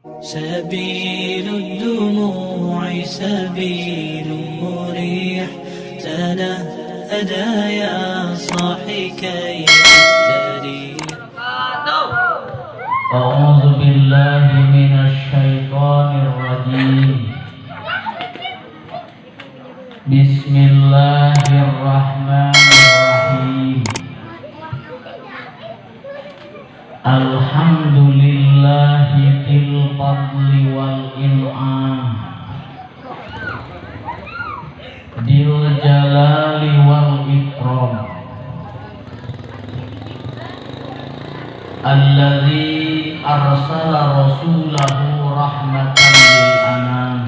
سبيل الدموع سبيل مريح تنهدى يا صاحي كي أستريح. أعوذ بالله من الشيطان الرجيم. بسم الله الرحمن الرحيم. الحمد لله ذي الفضل والإنعام ذي الجلال والإكرام الذي أرسل رسوله رحمة للأنام.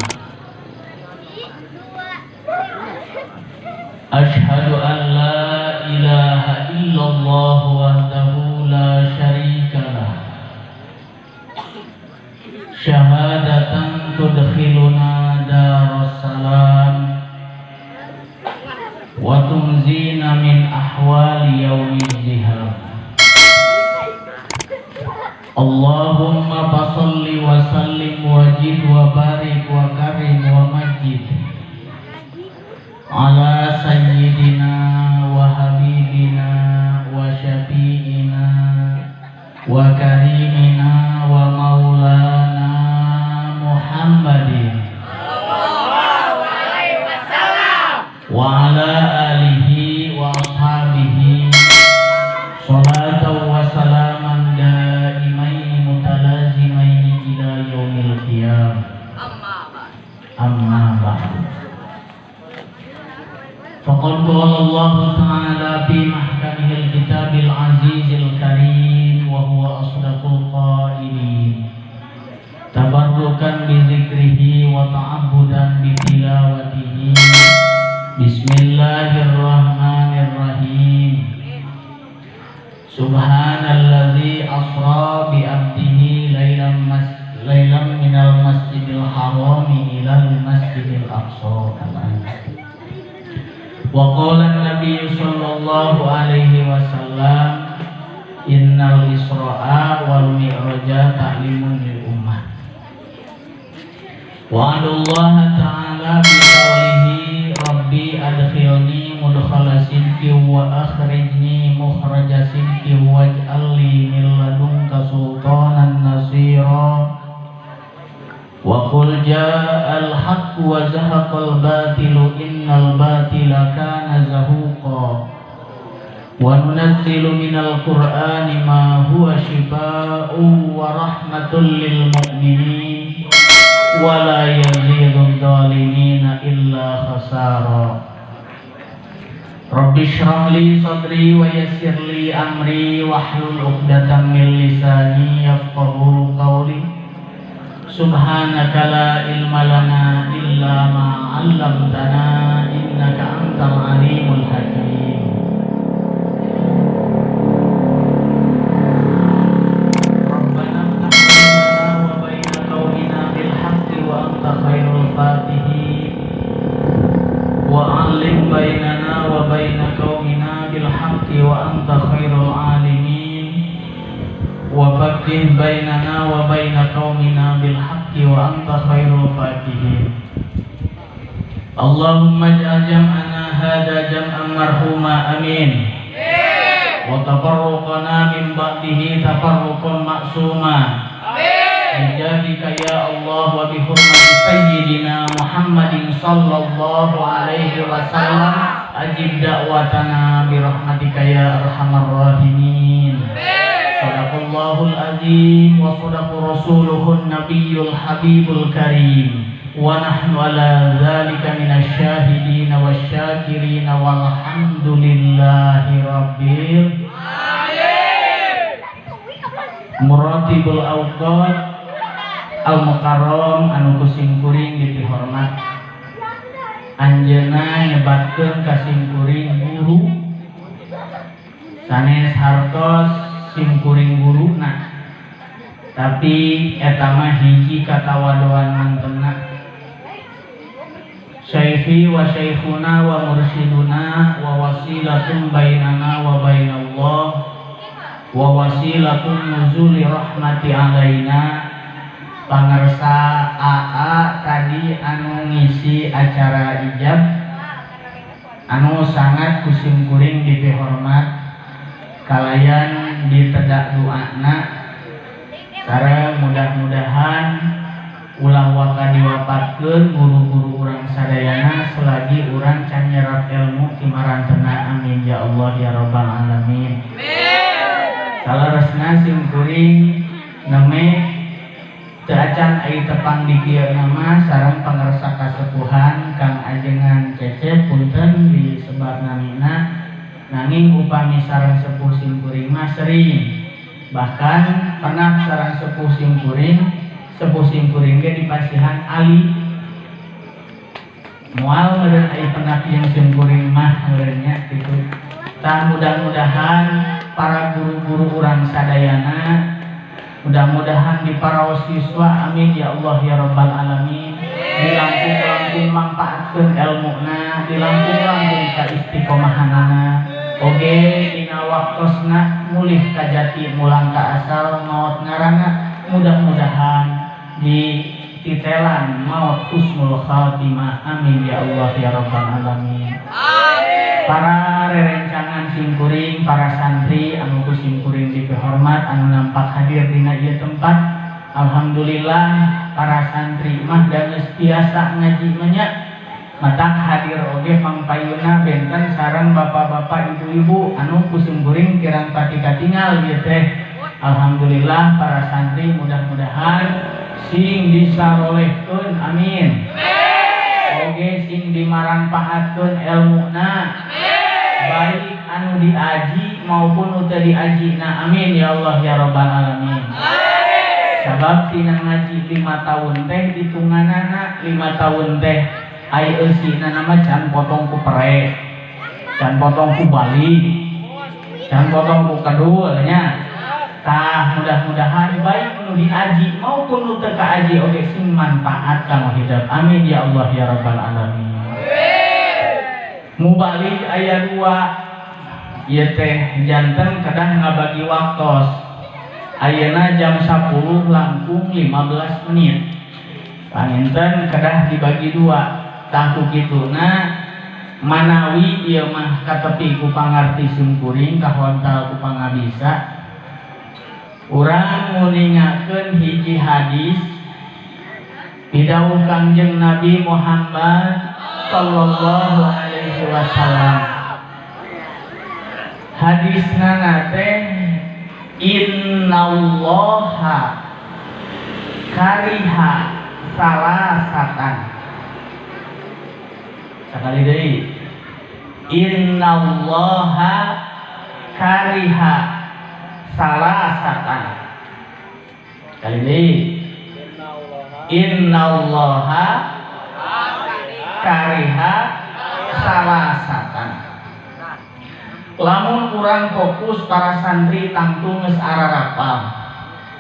أشهد أن لا إله إلا الله وحده لا شريك له شهادة تدخلنا دار السلام وتنزينا من أحوال يوم الزهام. اللهم فصل وسلم وجد وبارك وكرم ومجد على سيدنا وحبيبنا وشفيعنا وكريمنا ومولانا محمد وعلى آله وأصحابه صلاة وسلاما دائمين متلازمين إلى يوم القيامة. أما بعد، فقد قال الله تعالى في محكمه الكتاب العزيز الكريم وهو أصدق القائلين تبركا بذكره وتعبدا بتلاوته. بسم الله الرحمن الرحيم. سبحان الذي أسرى بعبده ليلا من المسجد الحرام إلى المسجد الأقصى. وقال النبي صلى الله عليه وسلم إن الإسراء والمعراج تعليم للأمة. وعد الله تعالى بقوله ربي أدخلني مدخل صدق وأخرجني مخرج صدق واجعل لي من لدنك سلطانا نصيرا. وقل جاء الحق وزهق الباطل إن الباطل كان زهوقا. وننزل من القرآن ما هو شفاء ورحمة للمؤمنين ولا يزيد الظالمين إلا خسارا. رب اشرح لي صدري ويسر لي أمري واحلل عقدة من لساني يفقهوا قولي. سبحانك لا علم لنا إلا ما علمتنا إنك أنت العليم الحكيم. ربنا افتح بيننا وبين قومنا بالحق وأنت خير الفاتحين. وعلم بيننا وبين قومنا بالحق وأنت خير العالمين. وفقه بيننا وبين قومنا بالحق وأنت خير الفاكهين. اللهم اجعل جمعنا هذا جمعا مرحوما آمين، وتفرقنا من بعده تفرقا معصوما بجاهك يا الله وبحرمة سيدنا محمد صلى الله عليه وسلم. أجب دعوتنا برحمتك يا أرحم الراحمين. صدق الله العظيم وصدق رسوله النبي الحبيب الكريم. ونحن على ذلك من الشاهدين والشاكرين والحمد لله رب العالمين. Muratibul Awqat Al-Mukarram anu kusim kuring dipihormat, anjeunna nyebatkeun ka simkuring guru sanes hartos simkuring guruna, tapi eta mah hiji katawaduan mantena. Syaihi wa syaikhuna wa mursyiduna wa wasilatun bainana wa bainallah wa wasilatun nuzuli rahmati alaina Pangersa AA tadi anu ngisi acara ijab anu sangat kusim kuring dipihormat kalayan ditedak doana sareng mudah-mudahan ulah waka diwafatkeun guru-guru urang sadayana selagi urang can nyerap ilmu ti marantena. Amin ya Allah ya rabbal alamin. Saleresna sim kuring neme teu acan ai tepang di kieu nama sareng pangersa kasepuhan Kang Ajengan Cecep punten disebar namina nanging upami sareng sepuh sim kuring mah sering bahkan pernah sareng sepuh sim kuring ge dipasihan ali moal meureun ai pernah jeung sim kuring mah meureun nya kitu. Tah mudah-mudahan para guru-guru urang sadayana mudah-mudahan di para siswa amin ya Allah ya rabbal alamin dilangkung-langkung mangpaatkeun elmuna dilangkung-langkung ka istiqomahanana oge dina waktosna mulih ka jati mulang ka asal maot ngaranna mudah-mudahan di titelan maot husnul khatimah amin ya Allah ya rabbal alamin. Para rerencangan simkuring, para santri anu ku simkuring dipihormat anu nampak hadir dina ieu tempat. Alhamdulillah para santri mah da geus biasa ngaji mah nya matak hadir oge pangpayuna benten sareng bapak-bapak ibu-ibu anu ku simkuring kirang pati katingal ieu teh. Alhamdulillah para santri mudah-mudahan sing disarolehkeun amin. Oge sing dimarangpaatkeun elmuna baik anu diaji maupun nu teu diajina amin ya Allah ya rabbal alamin. Sabab tina ngaji 5 tahun teh ditunganana 5 tahun teh ai eusina mah can potong ku pere, can potong ku bali, can potong ku kedul nya. Tah mudah-mudahan baik nu diaji maupun nu teu kaaji oge sing manfaat kanggo hidup amin ya Allah ya rabbal alamin. Mubalik aya 2 ieu teh janten kedah ngabagi waktos. Ayeuna jam 10 langkung 15 menit. Panginten kedah dibagi 2. Tah ku kituna manawi ieu mah katepi ku pangarti simkuring kahontal ku pangabisa. Urang nguningakeun hiji hadis pidawuh Kangjeng Nabi Muhammad sallallahu alaihi wasallam. Hadisna teh innallaha kariha salasatan. Sakali deui. Innallaha kariha salasatan. Kali deui. Innallaha kariha salasatan. Lamun kurang fokus para santri tangtu geus ararapal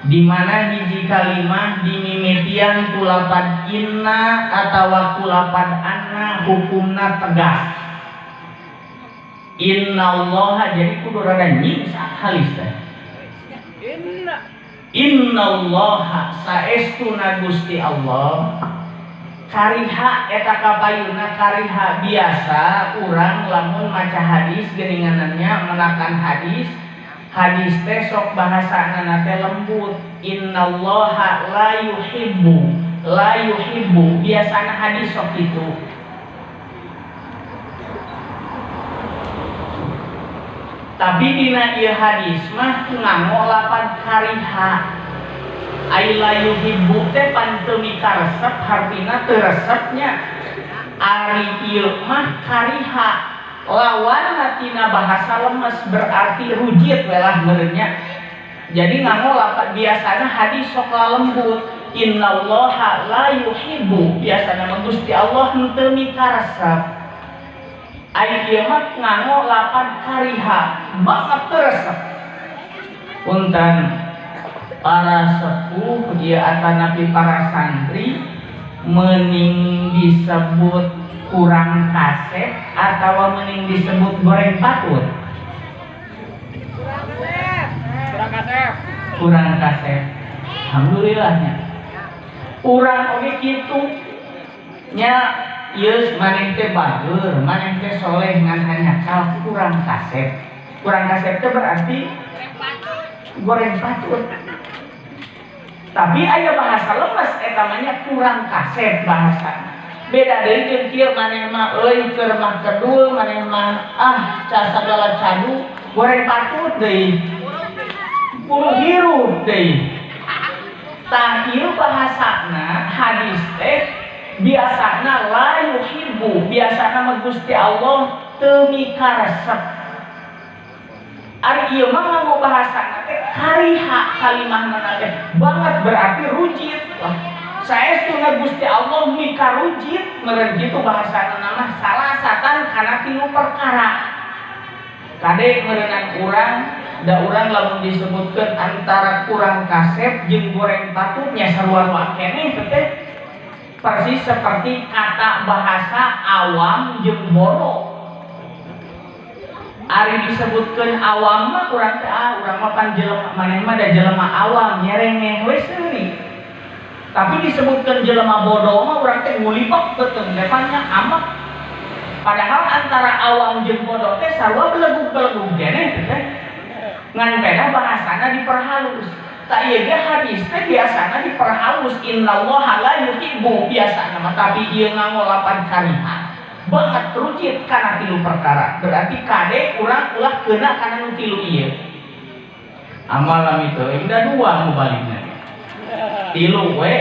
di mana hiji kalimah dimimitian kulapad inna atawa kulapad anna hukumna tegas. Innallaha jadi kudu rada nyiksa halis teh. Innallaha saestuna Gusti Allah kariha eta kapayuna kariha biasa urang lamun maca hadis geuninganannya menakan hadis hadis teh sok bahasana teh lembut. Innallaha la yuhibbu la yuhibbu biasana hadis sok kitu. Tapi dina ieu hadis mah nganggo lapan kariha. Ai la yuhibbu teh pan teu mikaresep hartina teu resepnya. Ari ieu mah kariha lawan tina bahasa lemes berarti rujit we lah meureunnya. Jadi nganggo lapan biasana hadis sok lembut. Innallaha la yuhibbu biasana mah Gusti Allah henteu mikaresep. Ai ieu mah nganggo lapan kariha banget teu resep. Punten para sepuh ieu atanapi para santri mending disebut kurang kasep atau mending disebut goreng patut? Kurang kasep. Kurang kasep. Alhamdulillahnya. Urang oge kitu nya ieu maneh teh bager, maneh teh soleh ngan hanya kurang kasep. Kurang kasep teh berarti goreng patut. Tapi aya bahasa lemes eta mah nya kurang kasep bahasa. Beda deui jeung kieu maneh mah euy keur mah kedul, maneh mah ah sagala cadu, goreng patut deui. Buru hirup deui. Tah ieu bahasana hadis teh biasana la yuhibbu, biasana mah Gusti Allah teu mikaresep. Ari ieu mah nganggo bahasana teh kariha kalimahna teh banget berarti rujit lah. Saestuna Gusti Allah mikarujit meureun kitu bahasana mah salasatan kana tilu perkara. Kade meureunan urang da urang lamun disebutkeun antara kurang kasep jeung goreng patutnya sarua keneh teh persis seperti kata bahasa awam jeung bodoh. Ari disebutkeun awam mah urang teh ah urang mah pan jelema maneh mah da jelema awam nyerengeh we seuri. Tapi disebutkeun jelema bodoh mah urang teh ngulibek beuteung depannya amek. Padahal antara awam jeung bodoh teh sarua belegug-belegug keneh teh. Ngan beda bahasana diperhalus. Tak ieu ge hadis teh biasana diperhalus innallaha la yuhibbu biasana mah tapi ieu nganggo lapan kariha. Banget rujit kana tilu perkara. Berarti kade urang ulah kena kana nu tilu ieu. Amalam itu indah dua mubaligna. Tilu we.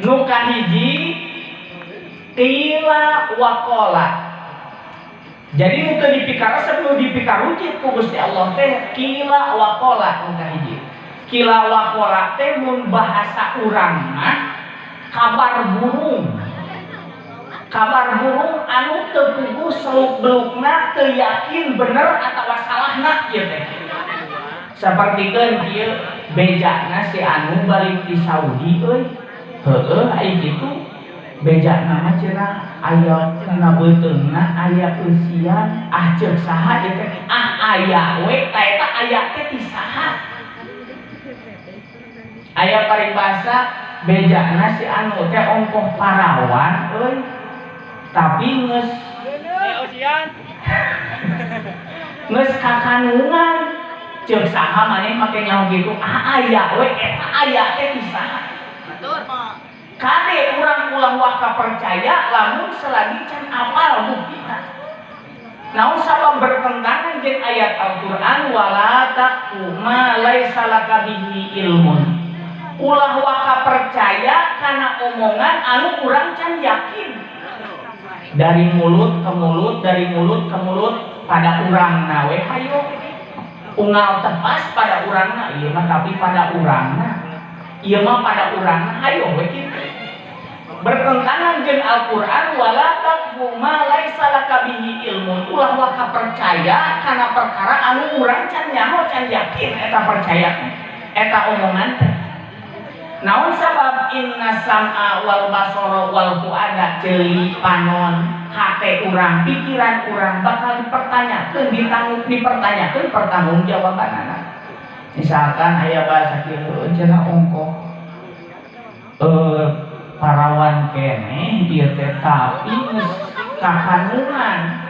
Nu kahiji qila waqala. Jadi nu teu dipikaresep nu dipikarujit ku Gusti Allah teh qila waqala nu kahiji. Qila waqala teh mun bahasa urang mah kabar burung. Kabar burung anu teu puguh seluk-belukna teu yakin bener atawa salahna ieu teh. Sapertikeun kieu bejana si anu balik ti Saudi euy. Heueuh ai kitu bejana mah cenah aya na beuteungna aya eusian ah ceuk saha ieu teh ah aya we ta eta aya teh ti saha. Aya paribasa bejana si anu teh ongkoh parawan euy. Tapi geus geus kakanungan ceuk saha maneh make nyaho kitu ah aya we eta aya teh ti saha. Kade urang ulah waka percaya lamun selagi can apal buktina. Naon sabab bertentangan jeung ayat Al-Qur'an wala taqfu ma laisa laka bihi ilmun. Ulah waka percaya kana omongan anu urang can yakin. Dari mulut ke mulut, dari mulut ke mulut pada urangna we hayo. Unggal tepas pada urangna ieu mah tapi pada urangna. Ieu mah pada urangna hayo we kitu. Bertentangan jeung Al-Qur'an wala taqfu ma laisa laka bihi ilmun. Ulah waka percaya kana perkara anu urang can nyaho can yakin eta percaya eta omongan teh. Naon sabab inna sam'a wal basara wal fuada ceuli panon hate urang pikiran urang bakal dipertanyakeun dipertanyakeun pertanggungjawabanana. Misalkan aya bahasa kieu cenah ongkoh parawan keneh ieu teh tapi geus kakanungan.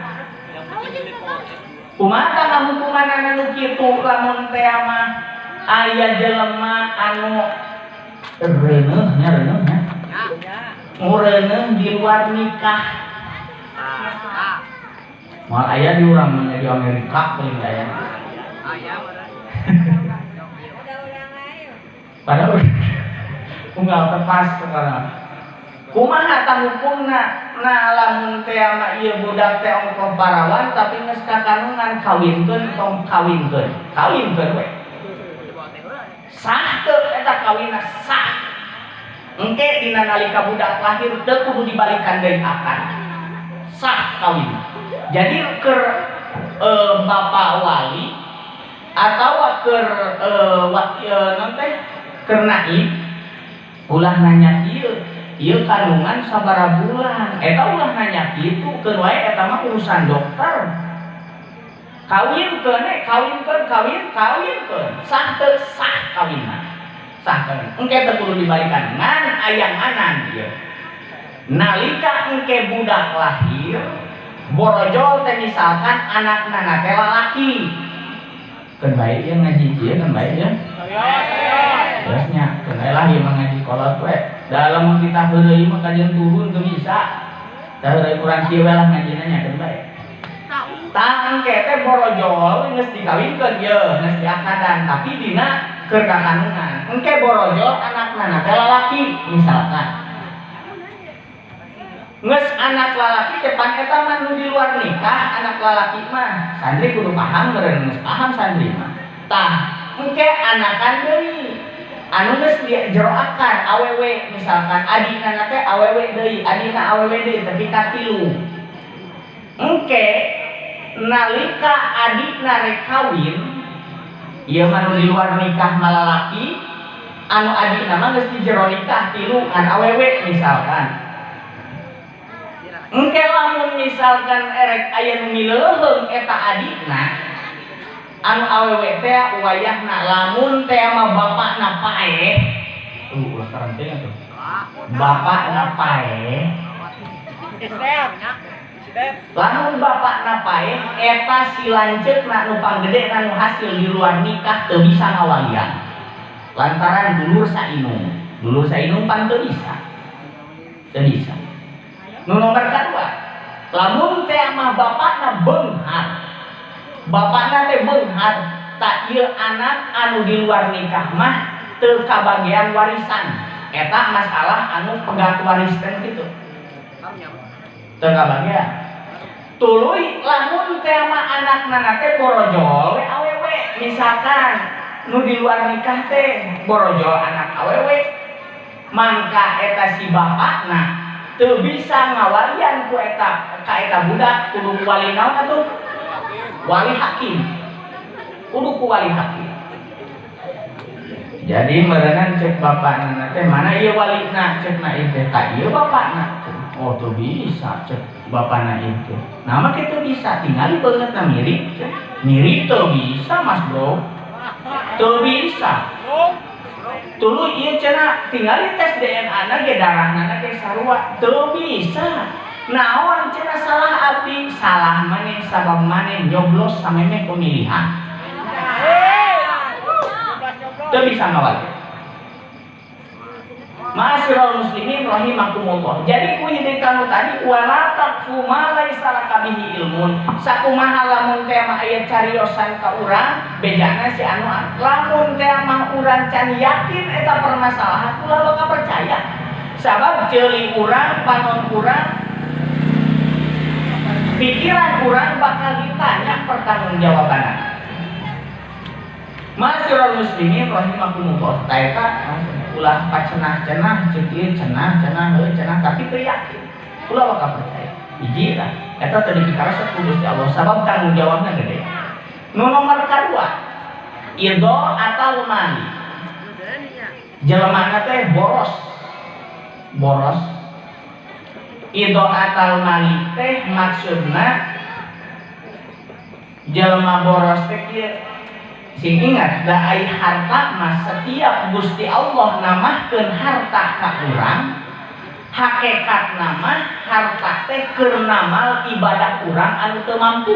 Kumaha tah hukumanana nu kitu lamun teh mah aya jelema anu reuneuh nya reuneuh nya. Ngureuneuh di luar nikah. Moal aya di urang mah di Amerika paling aya. Padahal unggal tepas sekarang. Kumaha tah hukumna? Nah lamun teh mah ieu budak teh ongkoh parawan tapi geus kakanungan kawinkeun tong kawinkeun. Kawinkeun we. Sah teu eta kawinna sah. Engke dina nalika budak lahir teu kudu dibalikan deui akan. Sah kawin. Jadi keur bapak wali atawa keur naon teh keur naib ulah nanya ieu ieu kandungan sabaraha bulan eta ulah nanya kitu keun wae eta mah urusan dokter. Kawinkeun kawinkeun kawin kawinkeun sah teu sah kawinna. Sah keneh. Engke teu kudu dibalikan ngan aya nganan ieu. Nalika engke budak lahir borojol teh misalkan anakna teh lalaki. Keun bae ieu ngaji ieu keun bae ieu. Terusnya keun bae lah ieu mah ngaji kolot we. Da lamun kita heureuy mah kajian turun teu bisa. Da heureuy kurang kieu we lah ngajina nya keun bae. Tah engke teh borojol geus dikawinkeun ieu, geus diakadan tapi dina keur kakandungan. Engke borojol anakna teh lalaki misalkan. Geus anak lalaki teh pan eta mah nu di luar nikah anak lalaki mah. Santri kudu paham meureun geus paham santri mah. Tah engke anakan deui anu geus di jero akar awewe misalkan adina teh awewe deui, adina awewe deui tepi ka 3. Engke nalika adina rek kawin ieu mah nu di luar nikah mah lalaki, anu adina mah geus di jero nikah 3 ngan awewe misalkan. Engke lamun misalkan erek aya nu mileuheung eta adina anu awewe teh wayahna lamun teh mah bapakna paeh, ulah karantina tuh. Bapakna paeh. Lamun bapakna paeh eta si lanceukna nu panggedena nu hasil di luar nikah teu bisa ngawalian. Lantaran dulur sainung. Dulur sainung pan teu bisa. Teu bisa. Nu nomor kadua, lamun teh mah bapakna beunghar. Bapakna teh beunghar, tak ieu anak anu di luar nikah mah teu kabagian warisan. Eta masalah anu pegat warisan kitu. Teu kabagian. Tuluy lamun teh mah anakna teh borojol we awewe, misalkan nu di luar nikah teh borojol anak awewe, mangka eta si bapakna teu bisa ngawalian ku eta ka eta budak kudu ku wali naon atuh? Wali hakim. Kudu ku wali hakim. Jadi meureunan cek bapakna teh mana ieu walina cekna ieu teh ta ieu bapakna. Oh teu bisa cek bapakna ieu teh. Nah mah kitu bisa tingali beungeutna mirip cek. Mirip teu bisa Mas Bro. Teu bisa. Tuluy ieu cenah tingali tes DNA na ge darahna ge sarua teu bisa. Naon cenah salah abdi, salah maneh sabab maneh nyoblos samemeh pemilihan. Teu bisa ngawal. Ma'asyiral muslimin rahimakumullah. Jadi ku hidung kamu tadi wala taqfu ma laisa laka bihi ilmun. Sakumaha lamun teh mah aya cariosan ka urang, bejana si anu lamun teh mah urang can yakin eta permasalahan ulah loka percaya. Sabab ceuli urang, panon urang, pikiran urang bakal ditanya pertanggungjawabanna. Ma'asyiral muslimin rahimakumullah. Ta eta ulah pacenah-cenah ceuk ieu cenah-cenah heuh cenah tapi teu yakin. Ulah waka percaya. Hiji tah eta teu dipikaresep ku Gusti Allah sabab tanggung jawabna gede. Nu nomor kadua, idho atal mali. Jelemana teh boros. Boros. Idho atal mali teh maksudna jelema boros teh kieu. Sing ingat, da ai harta mah setiap Gusti Allah namahkeun harta ka urang, hakikat nama harta teh keur namal ibadah urang anu teu mampu.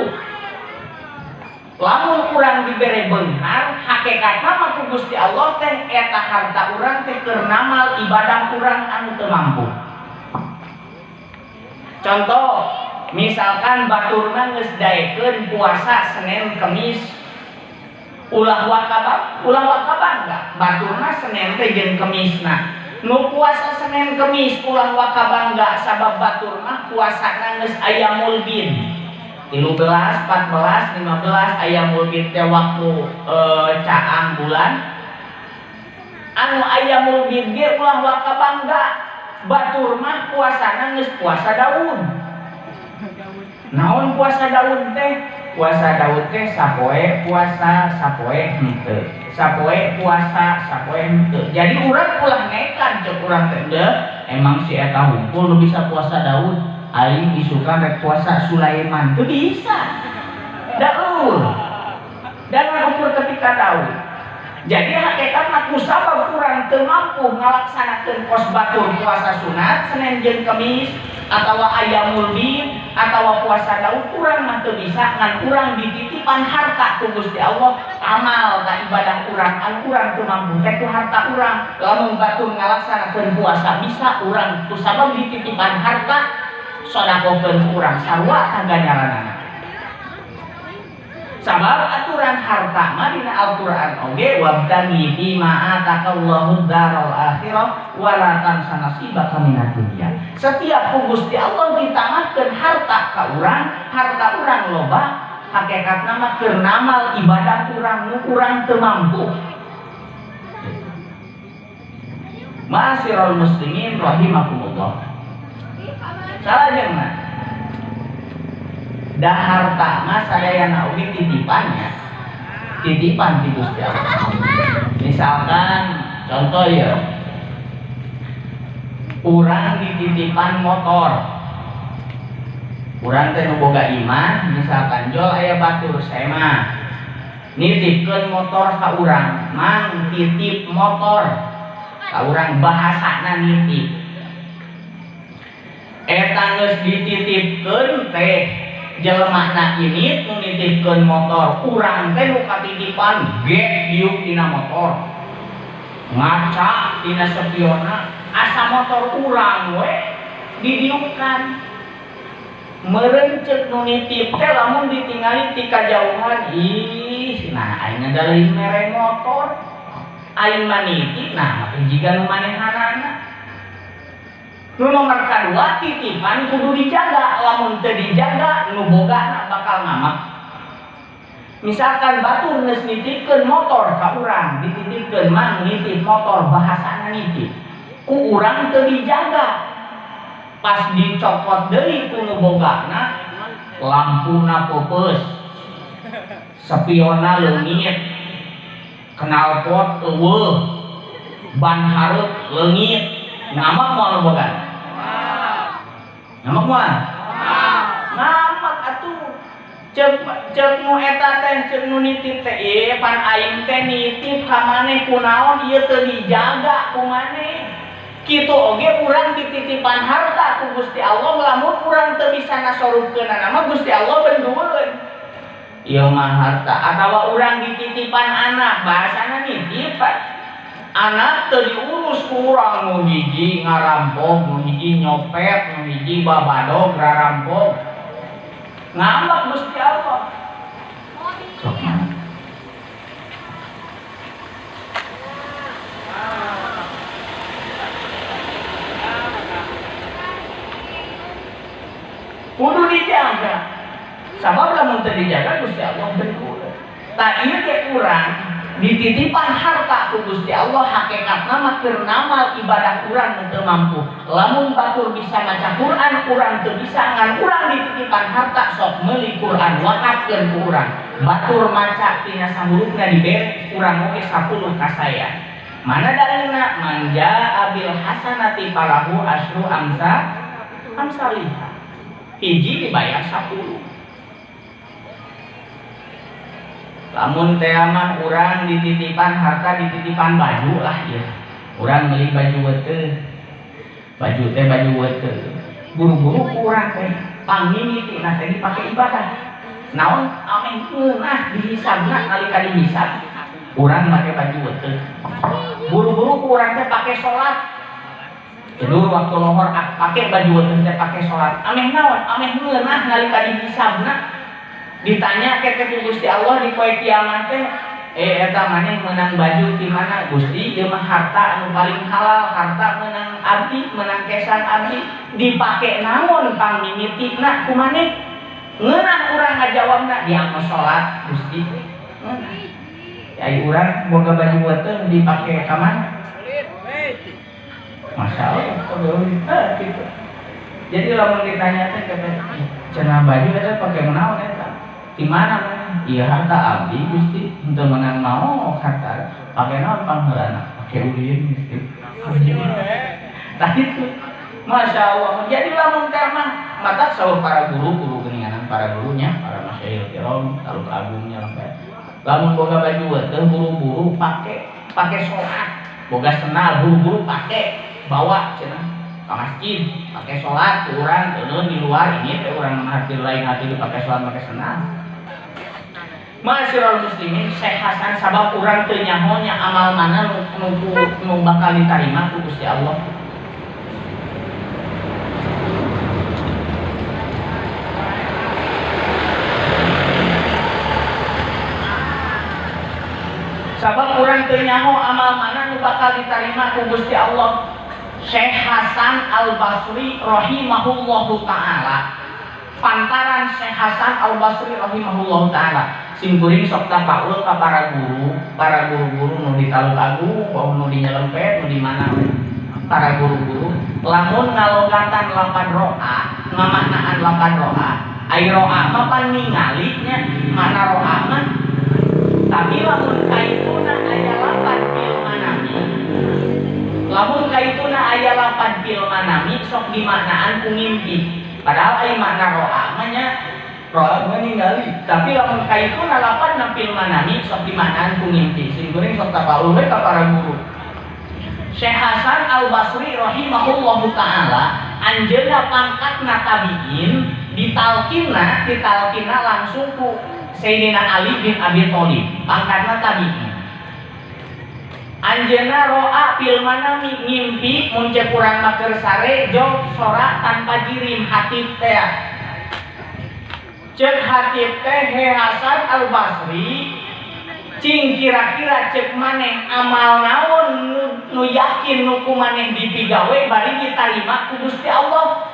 Lamun urang dibere beunghar, hakikat mah ku Gusti Allah teh eta harta urang teh keur namal ibadah urang anu teu mampu. Contoh, misalkan baturna geus daekeun puasa Senin Kemis, ulah waka bangga baturna Senin teh jeung Kemisna. Nu puasa Senin Kemis ulah waka bangga sabab baturna puasana geus ayamul bid. 13, 14, 15 ayamul bid teh waktu caang bulan. Anu ayamul bid ge ulah waka bangga batur mah puasana geus puasa Daud. Naon puasa Daud teh? Puasa Daud teh sapoe puasa, sapoe henteu. Sapoe puasa, sapoe henteu. Jadi urang ulah nekat cek urang teh deuh, emang si eta hungkul nu bisa puasa Daud, aing isukan rek puasa Sulaiman teu bisa. Daud. Dan ukur tepi ka Daud. Jadi hakikatna ku sabab urang teu mampu ngalaksanakeun kos batur puasa sunat Senin jeung Kemis atawa ayamul bid atawa puasa Daud urang mah teu bisa ngan urang dititipan harta ku Gusti Allah amal ka ibadah urang anu urang teu mampu teh ku harta urang. Lamun batur ngalaksanakeun puasa bisa urang ku sabab dititipan harta sodakohkeun urang sarua kaganjaranana. Sabab aturan harta mah dina Al-Qur'an oge wabtaghi fima atakallahu daral akhirah wala tansa nasibaka minad dunya. Setiap ku Gusti Allah ditambahkeun harta ka urang, harta urang loba, hakikatna mah keur ngamal ibadah urang nu urang teu mampu. Ma'asyiral muslimin rahimakumullah. Salajengna da harta mah sadayana oge titipannya, titipan ti Gusti Allah. Misalkan contoh ya, urang dititipan motor, urang teh nu boga imah, misalkan jol aya batur sema, nitipkeun motor ka urang, mang titip motor ka urang, bahasana nitip. Eta geus dititipkeun teh jelema ini nu nitipkeun motor, urang teh nu katitipan gek diuk dina motor, ngaca dina spionna, asa motor urang we didiukan. Meureun ceuk nu nitip teh lamun ditingali ti kajauhan, ih nah aing ngadain mere motor, aing mah nitip nah mah jiga nu manehanana. Nu nomor kadua titipan kudu dijaga, lamun teu dijaga nu bogana bakal ngamak. Misalkan batur geus nitipkeun motor ka urang, dititipkeun mang nitip motor bahasana nitip. Ku urang teu dijaga. Pas dicokot deui ku nu bogana, lampuna peupeus, spionna leungit, knalpot eueuh, ban hareup leungit, ngamak moal nu bogana? Ngamak moal? Ngamak atuh. Ceuk nu eta teh, ceuk nu nitip teh, ieu pan aing teh nitip ka maneh kunaon ieu teu dijaga ku maneh. Kitu oge urang dititipan harta ku Gusti Allah, lamun urang teu bisa nasorupkeunana mah Gusti Allah bendueun. Ieu mah harta. Atawa urang dititipan anak, bahasana nitip anak teu diurus ku urang, nu hiji ngarampok, nu hiji nyopet, nu hiji babadog rarampok. Ngambek Gusti Allah. Sok kudu dijaga. Sabab lamun teu dijaga Gusti Allah bendueun. Tah ieu ge urang dititipan harta ku Gusti Allah hakikatna mah keur ngamal ibadah urang nu teu mampu. Lamun batur bisa maca Quran, urang teu bisa ngan urang dititipan harta sok meuli Quran wakafkeun ku urang. Batur maca tina sahurufna dibere urang oge 10 kasaya. Mana dalilna? Manja abil hasanati falahu asyru amsaliha. Hiji dibayar 10. Lamun teh mah urang dititipan harta, dititipan baju lah ya. Urang meuli baju weteu. Baju teh baju weteu. Buru-buru urang teh pangmimitina teh dipake ibadah. Naon ameh ngeunah dihisabna nalika dihisab. Urang make baju weteu. Buru-buru urang teh pake salat. Tidur waktu lohor pake baju weteu teh pake salat. Ameh naon? Ameh ngeunah nalika dihisabna. Ditanya ke ku Gusti Allah di poe kiamat teh, eta maneh meunang baju ti mana? Gusti ieu mah harta anu paling halal, harta meunang abdi, meunang kesan abdi, dipake naon pangmimitina ku maneh? Ngeunah urang ngajawabna, dianggo salat Gusti. Ngeunah. Ai urang boga baju weteng dipake ka mana? Masya Allah, gitu. Jadi lamun ditanya teh cenah baju eta pake naon eta? Di mana mana? Iya harta abdi Gusti, henteu meunang mau harta. Pake naon pangheulana? Pake ulin Gusti. Tah itu. Masya Allah. Jadi lamun teh mah mata saur para guru, guru geuninganan para gurunya, para masyayikh kiram, taluk agungnya sampai Lamun boga baju teh buru-buru pake, pake sholat. Boga sendal buru-buru pake, bawa cenah ka masjid, pake sholat urang teuneun di luar ini teh urang hati lain hati dipake sholat pake sendal. Ma'asyiral muslimin, Syekh Hasan sabab urang teu nyaho nya amal mana nu bakal ditarima ku Gusti Allah. Sabab urang teu nyaho amal mana nu bakal ditarima ku Gusti Allah. Syekh Hasan Al-Basri rahimahullahu taala. Pantaran Syekh Hasan Al-Basri rahimahullahu taala. Sim kuring sok tapaul ka para guru, para guru-guru nu di Taluk Agung, nu di Nyelempet, nu di mana para guru-guru lamun ngalogatan lapan roa, ngamaknaan lapan roa, ai roa mah pan ningali nya, mana roa mah. Tapi lamun kaituna aya lapan fil manami, lamun kaituna aya lapan fil manami sok dimaknaan ku ngimpi. Padahal ai makna roa mah nya roa mah ningali, tapi lamun kaituna lapan fil manami sok dimaknaan ku ngimpi. Sim kuring sok tapaul we ka para guru. Syekh Hasan Al-Basri rahimahullahu taala anjeunna pangkatna tabiin, ditalkinna langsung ku Sayyidina Ali bin Abi Thalib, pangkatna tabiin. Anjeunna roa fil manami ngimpi mun cek urang mah keur sare jog sora tanpa jirim hatib teh. Cek hatib teh he Hasan Al Basri cing kira-kira cek maneh amal naon nu yakin nu ku maneh dipigawe bari ditarima ku Gusti Allah.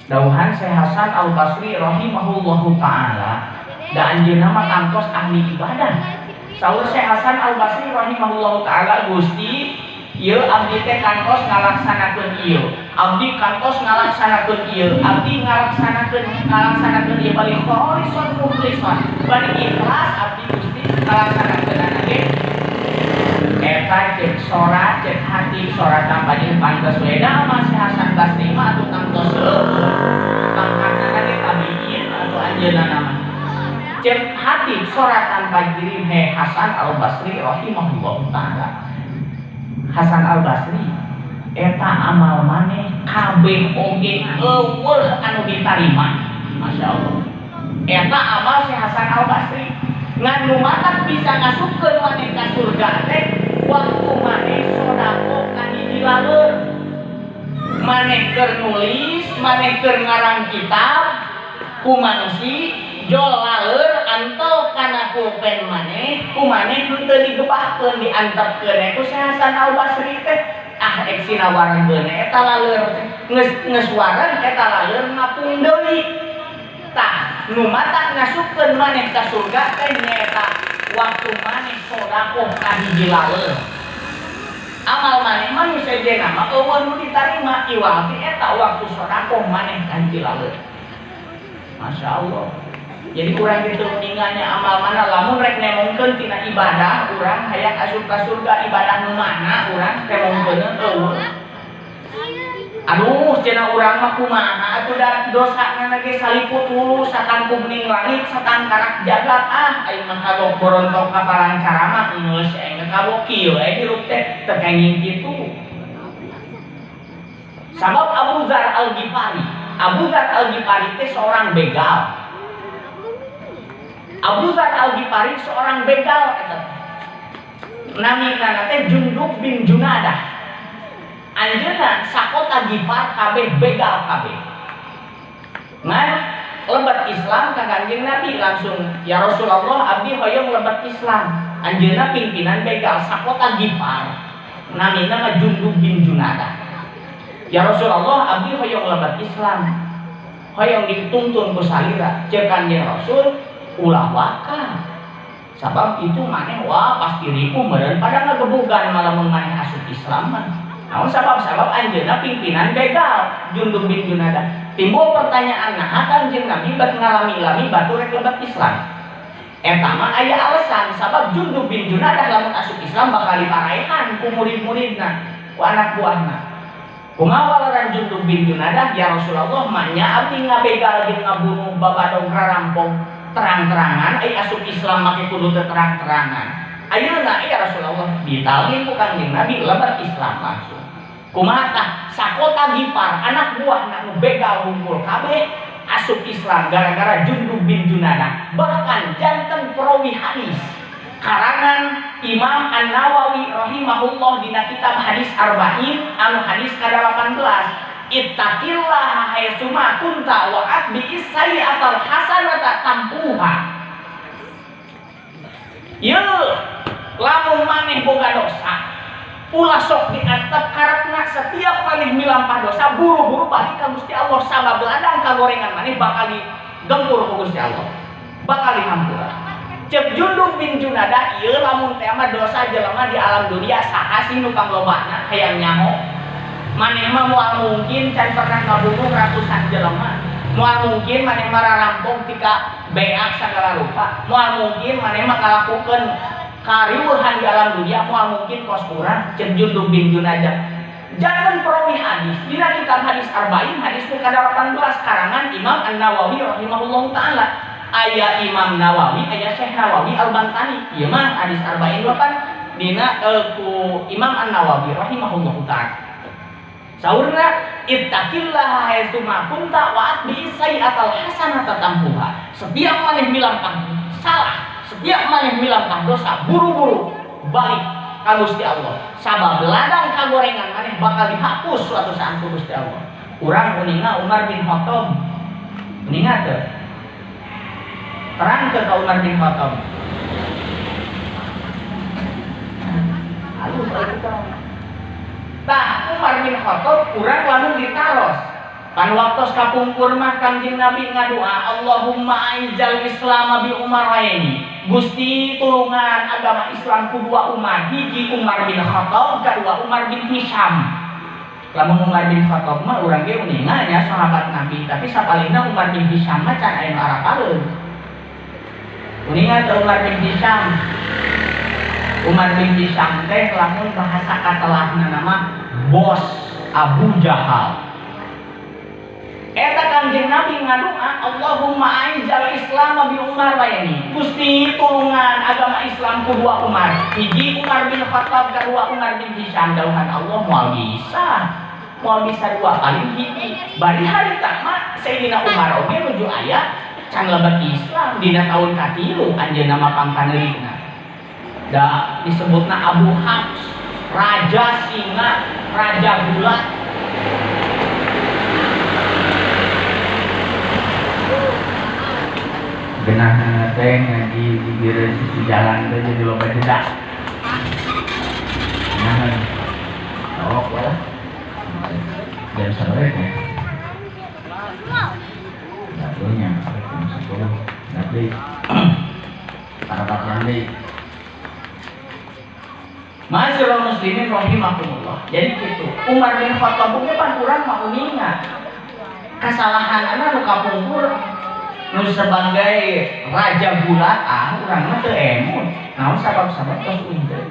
Dauhan Syekh Hasan Al Basri rahimahullahu taala da anjeunna mah kantos ahli ibadah. Saur Syekh Hasan Al Basri rahimahullahu taala, Gusti ieu abdi teh kantos ngalaksanakeun ieu, abdi kantos ngalaksanakeun ieu, abdi ngalaksanakeun ieu bari kholison mukhlison, bari ikhlas abdi Gusti ngalaksanakeunana ge. Eta cek sora cek hati sora tanpa jeung pantes we da mah Syekh Hasan Basri mah atuh kantos pangkatna ge tabiin atuh anjeunna mah. Cek hati sora tanpa jirim he Hasan Al Basri rahimahullahu taala. Hasan Al Basri eta amal maneh kabeh oge eueuh anu ditarima. Masya Allah. Eta amal Syekh Hasan Al Basri ngan nu matak bisa ngasupkeun maneh ka surga teh waktu maneh sedekah ka hiji laleur. Maneh keur nulis, maneh keur ngarang kitab ku manusia jol laleur anto kana pulpen maneh ku maneh henteu digebahkeun diantepkeun ku Syekh Hasan Al Basri teh. Ah eksina warengkeun eta laleur teh geus geus wareng eta laleur ngapung deui. Tah nu matak ngasupkeun maneh ka surga teh nyaeta waktu maneh sedekah ka hiji laleur. Amal maneh mah nu sejenna mah eueuh nu ditarima iwal ti eta waktu sedekah maneh ka hiji laleur. Masya Allah. Jadi urang kitu meninggalnya amal mana lamun rek nemongkeun tina ibadah urang hayang asup ka surga ibadah nu mana urang temongkeun eueuh. Aduh cenah urang mah kumaha atuh da dosana ge saliput wulu satangkub ning langit satangkarak jagat ah aing mah kagok borontok ka palancarama geus aing kagok kieu we hirup teh teu kenging kitu. Sabab Abu Dzar Al-Ghifari, Abu Dzar Al-Ghifari teh seorang begal. Abu Dzar Al-Ghifari seorang begal eta. Namina teh Jundub bin Junadah. Anjeunna sakota Ghifar kabeh begal kabeh. Ngan lebet Islam ka Kanjeng Nabi langsung, ya Rasulullah abdi hoyong lebet Islam. Anjeunna pimpinan begal sakota Ghifar. Namina mah Jundub bin Junadah. Ya Rasulullah abdi hoyong lebet Islam. Hoyong dituntun ku salira. Ceuk Kanjeng Rasul ulah waka. Sabab itu maneh wah pasti ripuh meureun pada ngagebugan malamun maneh asup Islam mah. Naon sabab-sabab anjeunna pimpinan begal Jundub bin Junadah. Timbul pertanyaan naha Kanjeng Nabi bat ngalami-lami batur rek lebet Islam. Eta mah aya alasan sabab Jundub bin Junadah lamun asup Islam bakal diparaehan ku murid-muridna, ku anak buahna. Kumaha waleran Jundub bin Junadah, ya Rasulullah manya abdi ngabegal jeung ngabunuh babadog rarampok. terang-terangan ai asup Islam make kudu teu terang-terangan. Ayeuna ya Rasulullah ditalkin ku Kangjeng Nabi lebar Islam langsung. Kumaha tah sakota Gipar anak buah nu begal hungkul kabeh asup Islam gara-gara Jundub bin Junadah, bahkan janten perawi hadis karangan Imam An-Nawawi rahimahullah dina kitab hadis Arba'in anu hadis ka-18 ittaqillaha haitsuma kunta wa atbi'is sayyi'atal hasanata tampuha. Yeuh lamun maneh boga dosa ulah sok diantep karepna setiap maneh milampah dosa buru-buru balik ka Gusti Allah sabab ladang kagorengan maneh bakal digempur ku Gusti Allah, bakal dihampura. Cek Jundub bin Junadah ieu lamun teh mah dosa jelema di alam dunia saha sih nu panglobana hayang nyaho. Maneh mah moal mungkin can pernah ngabunuh ratusan jelema, moal mungkin maneh mah rarampok tika beak sagala rupa, moal mungkin maneh mah ngalakukeun kariweuhan di alam dunia, moal mungkin kos urang. Cek Jundub bin Junadah jangan perawi hadis dina kitab hadis Arba'in hadis nu ka-18 karangan Imam An-Nawawi rahimahullahu taala. Aya Imam Nawawi, aya Syekh Nawawi Al-Bantani. Ieu mah hadis Arba'in 8 dina ku Imam An-Nawawi rahimahullahu taala. Saurna ittaqillaha haitsuma kunta wa atbi'is sayyi'atal hasanata tamhuha. Setiap maneh milampah salah, setiap maneh milampah dosa, buru-buru balik ka Gusti Allah. Sabab ladang kagorengan maneh bakal dihapus suatu saat ku Gusti Allah. Urang uninga Umar bin Khattab. Uninga teu? Terang ke Umar bin Khattab. Aduh, tah Umar bin Khattab urang lamun ditaros. Pan waktos kapungkur mah Kangjeng Nabi ngadua Allahumma aizal Islam bi Umaraini. Gusti tulungan agama Islam ku dua Umar, hiji Umar bin Khattab, kadua Umar bin Hisham. Lamun Umar bin Khattab mah urang ge uninga nya sahabat Nabi, tapi sapalihna Umar bin Hisham mah can aya nu arapaleun. Uninga teh Umar bin Hisham. Umar bin Hisham teh lamun bahasa katelahna nama bos Abu Jahal. Eta Kangjeng Nabi ngadua Allahumma aizal Islam bi Umar bayani. Gusti tulungan agama Islam ku dua Umar. Hiji Umar bin Khattab, kadua Umar bin Hisham. Dauhan Allah moal bisa. Moal bisa dua kali hiji. Bari harita mah Sayyidina Umar oge nuju aya can lebet Islam dina tahun katilu anjeunna mah pangkaneurina. Da disebutna Abu Hafs, raja singa, raja gulat. Genah teh ngaji di biro sisi jalan teh jadi loba jeda. Nah, oh lah. Jam sabaraha ya? Satunya, jam 10. Nanti harapan deui. Ma'asyiral muslimin rahimakumullah. Jadi gitu. Umar bin Khattab ge pan urang mah uninga. Kasalahan nu kapungkur nu sebagai raja gulat ah urang mah teu emut. Naon sabab-sabab tos uing teh.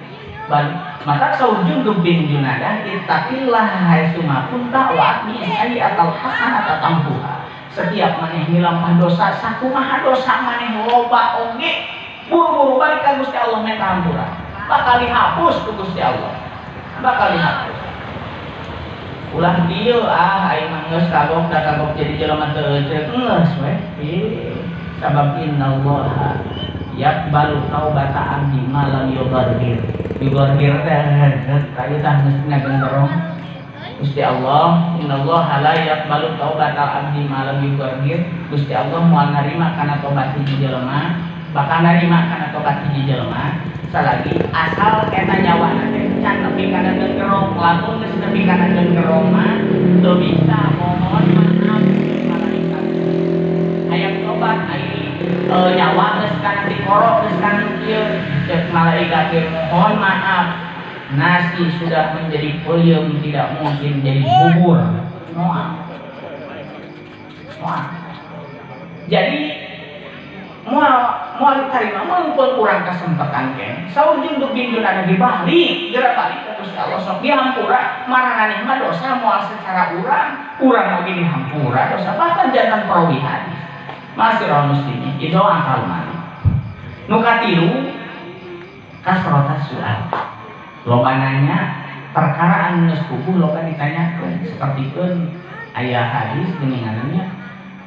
Balik. Maka saur Jundub bin Junadah ittaqillah haitsuma kunta wa atbi'is sayyi'atal hasanata tamhuha. Setiap maneh milampah dosa sakumaha dosa maneh loba oge buru-buru balik ka Gusti Allah menta hampura. Bakal dihapus ku Gusti Allah. Bakal dihapus. Ulah dieu ah aing mah geus kagok da kagok jadi jelema teu euceuk geus we. Sabab innallaha yaqbalu taubata abdi ma lam yughargir. Yughargir teh kayu tah geus ngagenderong. Gusti Allah innallaha la yaqbalu taubatal abdi ma lam yughargir. Gusti Allah moal narima kana tobat hiji jelema, bakal narima kana tobat hiji jelema salagi asal eta nyawana teh can nepi kana gengerong. Lamun geus nepi kana gengerong mah teu bisa mohon maaf malaikat. Hayang tobat ai nyawa geus kana dikorok geus kana kieu cek malaikat ge mohon maaf nasi sudah menjadi peuyeum tidak mungkin jadi bubur. Moal. Moal. Jadi moal diterima meumpun urang kesempatan ke saur Jundub bin Junadah dibalik geura balik ka Gusti Allah sok dihampura maraneh mah dosa moal secara urang urang oge dihampura dosa bahkan jantan perawi hadis. Masih muslimin itu akal mali. Nu katilu kasrota soal. Loba nanya perkara anu geus puguh loba ditanyakeun sapertikeun aya hadis geuninganna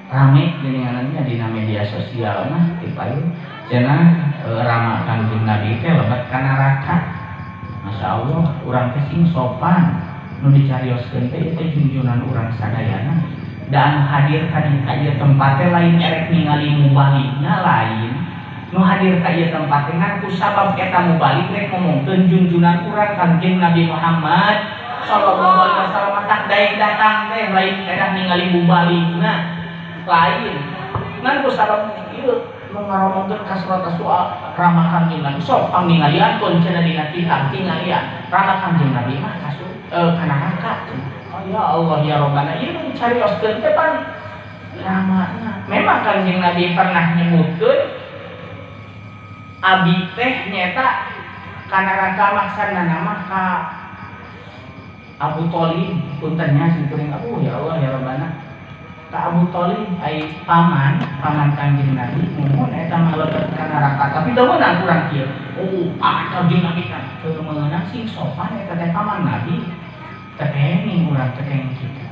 rame geuninganna dina media sosial mah ti payun cenah rama Kangjeng Nabi teh lebet ka neraka. Masya Allah urang teh sing sopan nu dicarioskeun teh ieu teh junjunan urang sadayana. Dan hadir ka ieu tempat teh lain erek ningali mubaligna lain nu hadir ka ieu tempat teh ngan ku sabab eta mubalig rek ngomongkeun junjunan urang Kangjeng Nabi Muhammad sallallahu alaihi wasallam tak daek datang teh lain edah ningali mubaligna lain ngan ku sabab ieu nu ngaromongkeun kasrota soal rama Kangjeng Nabi sok pangningalian cenah dina kitab tingalian rama Kangjeng Nabi mah kasu ka neraka. Ya Allah ya Robbana ieu nu dicarioskeun teh pan ramana. Memang Kangjeng Nabi pernah nyebutkeun abi teh nyeta ka neraka maksana mah ka Abu Thalib punten nya simkuring aduh ya Allah ya Robbana ka Abu Thalib ai paman Kangjeng Nabi muhun eta mah lebet ka neraka tapi teu meunang kurang kieu. Oh paman Kangjeng Nabi kan teu meunang sing sopan eta teh paman Nabi. Tekeng urang tekeng kitu.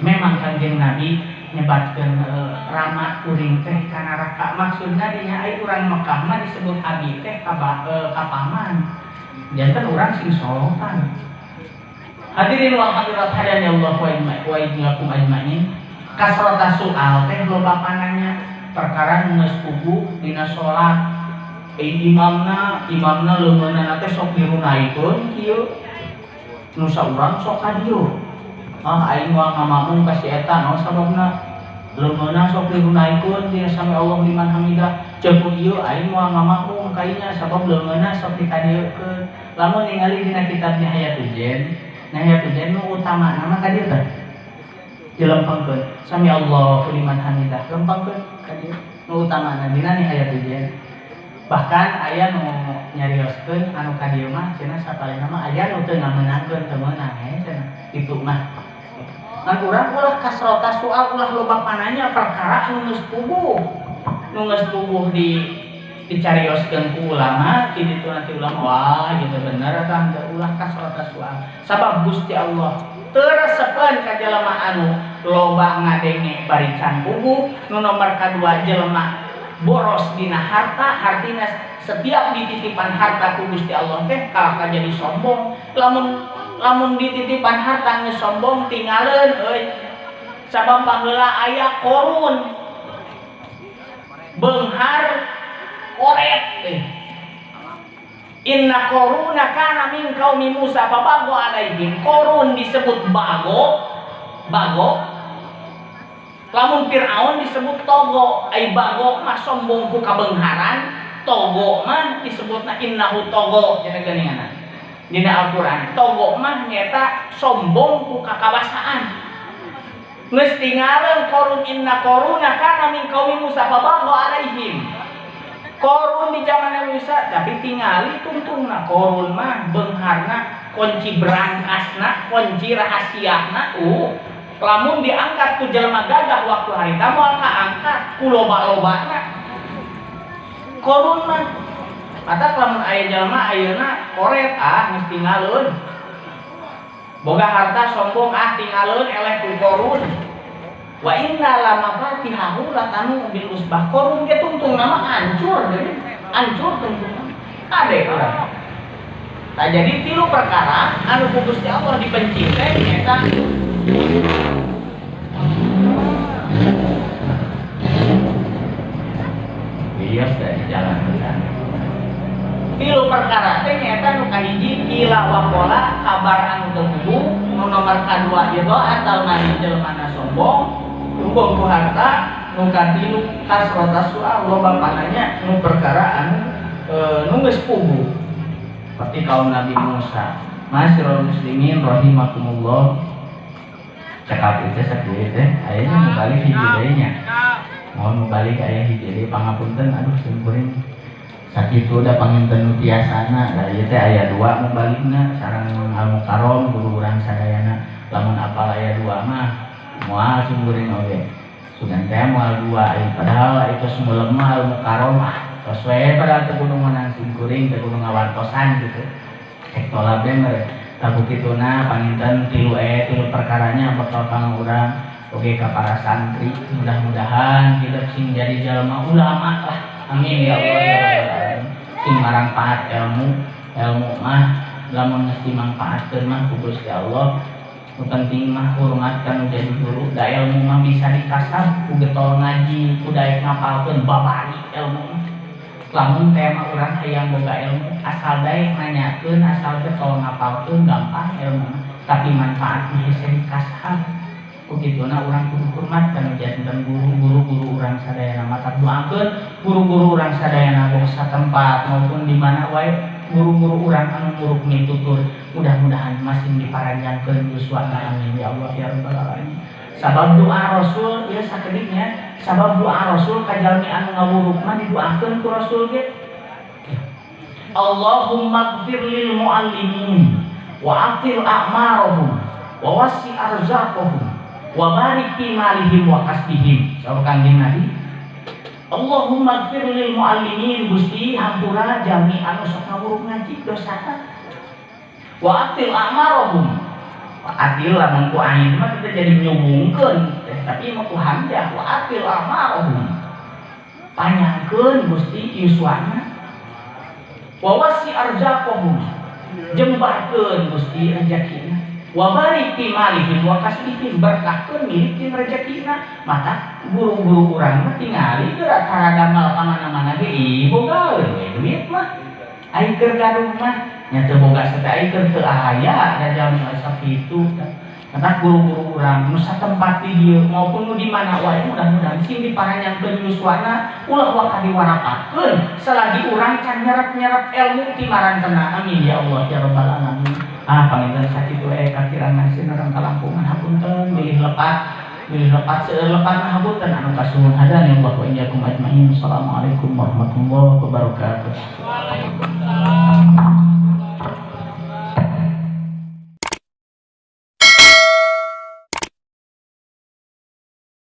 Memang Kangjeng Nabi nyebatkeun rama kuring teh ka neraka maksudna dinya ai urang Mekah mah disebut abi teh ka paman. Janten urang sing sopan. Hadirin wal hadirat hadanallahu wa iyyakum ajmain. Kasrota soal teh loba pananya perkara nu geus puguh dina salat. Imamna leungeunna teh sok dirunaikeun kieu. Nu saurang sok ka dieu. Ah aing moal ngamakmum ka si eta naon sababna leungeunna sok dirunaikeun dina sami Allah liman hamidah. Ceuk ieu aing moal ngamakmum ka inya sabab leungeunna sok dikadieukeun. Lamun ningali dina kitab Nihayatul Jen, Nihayatul Jen nu utamana mah ka dieu teh. Dilempengkeun sami Allahu liman hamidah, lempengkeun ka dieu nu utamana dina Nihayatul Jen. Bahkan aya nu nyarioskeun anu ka dieu mah cenah sapalihna mah aya nu teu ngamenangkeun teu meunang we cenah kitu mah. Ngan urang ulah kasrota soal ulah loba pananya perkara anu geus puguh. Nu geus puguh dicarioskeun ku ulama, ti ditu nanti ulama wah ieu bener eta henteu ulah kasrota soal. Sabab Gusti Allah teu resepeun ka jelema anu loba ngadenge bari can puguh, nu nomor kadua jelema boros dina harta, hartina setiap dititipan harta ku Gusti Allah teh kalah jadi sombong. Lamun dititipan harta geus sombong tingaleun euy. Sabab baheula aya korun beunghar koret teh. Inna koruna kana min qaumi Musa fabago alaihim. Korun disebut bago, bago. Lamun Fir'aun disebut togo, ai bago mah sombong ku kabeungharan, togo mah disebutna innahu togo cenah geuninganna. Dina Al-Qur'an, togo mah nyeta sombong ku kakawasaan. Geus tingaleun korun inna koruna kana min qaumi Musa fabago alaihim. Korun di zaman Nabi Musa, tapi tingali tungtungna korun mah beungharna kunci berangkasna, kunci rahasiana, lamun diangkat ku jelema gagah waktu harita moal kaangkat ku loba-lobana. Korun mah matak lamun aya jelema ayeuna koret ah geus tingaleun. Boga harta sombong ah tingaleun eleh ku korun. Wa inna lamafatihahu latanu bil usbah. Korun ge tungtungna mah hancur deui, hancur tungtungna. Kade urang. Tah jadi tilu perkara anu ku Gusti Allah dibenci teh nyaeta bias dari jalan benar. Tilu perkara teh nyaeta nu kahiji kila waqala kabar anu teu kudu, nu nomor kadua ieu atal mani jelema sombong, sombong ku harta, nu katilu kasrota soal loba pananya nu perkara anu nu geus puguh. Seperti kaum Nabi Musa. Masyarul muslimin rahimakumullah. Cakap itu sakieu teh aya nu balik hiji deui nya. Mohon nu balik aya hiji deui pangapunten aduh simkuring sakitu da panginten nu tiasana da ieu teh aya dua nu balikna sareng Al Mukarram guru urang sadayana lamun apal aya dua mah moal simkuring oge. Sugan teh moal dua, padahal itu semua lemah mukaromah. Tos we padahal teu kudu menang simkuring, teu kudu ngawartosan gitu. Cek tolab ge mere. Tabu kituna panginten tilu tilu perkaranya bakal kang urang oge ka para santri, mudah-mudahan hidup sing jadi jalma ulama lah. Amin ya Allah ya rabbal alamin. Sing marangpaat ilmu, ilmu mah lamun geus dimangpaatkeun mah ku Gusti Allah. Nu penting mah hormat ka nu jadi guru, da ilmu mah bisa dikasab ku getol ngaji, ku daek ngapalkeun babari ilmu mah. Lamun tema urang hayang boga ilmu, asal daek nanyakeun, asal getol ngapalkeun gampang ilmu mah, tapi manfaatna hese dikasab. Ku kituna urang kudu hormat ka nu janten guru, guru-guru urang sadayana, mata doakeun guru-guru urang sadayana boga satempat maupun di mana wae guru-guru urang anu muruk mitutur, mudah-mudahan masing diparanjangkeun yuswana, amin ya Allah ya rabbal alamin. Sabab doa Rasul ieu sakediknya, sabab doa Rasul ka jalmi anu ngawuruk mah didoakeun ku Rasul ge. Allahumma gfir lil muallimin wa atil a'marahum wa wasi arzaqahum wa barik fi malihim wa kasbihim. Saur Kangjeng Nabi, Allahumma gfir lil muallimin, Gusti hampura jalmi anu sok ngawuruk ngaji dosana. Wa atil a'marahum, wa atil lamun ku ain mah kita jadi nyubungkeun teh, tapi mah ku hamzah, wa atil a'marahum, panjangkeun Gusti yuswana. Wa wasi arzaqahum, jembarkeun Gusti rezekina. Wa barik fi malihim wa kasbihim, berkahkeun milik jeung rezekina. Mata guru-guru urang mah tingali geura tara damal ka mana-mana ge ih boga we duit mah. Ai keur gaduh mah nya teu boga sateh, ai keur teu aya da jalmi sakitu. Mata guru-guru urang nu satempat di dieu maupun nu di mana wae mudah-mudahan sing diparanjangkeun yuswana, ulah waka diwarapatkeun selagi urang can nyerep-nyerep ilmu ti marantena, amin ya Allah ya rabbal alamin. Ah, panginten sakitu kakirangan sinareng kalangkungan, hapunten bilih lepat, bilih lepat seueur lepat mah hapunten anu kasuhun. Hadani Allah wa iyyakum ajmain. Assalamualaikum warahmatullahi wabarakatuh.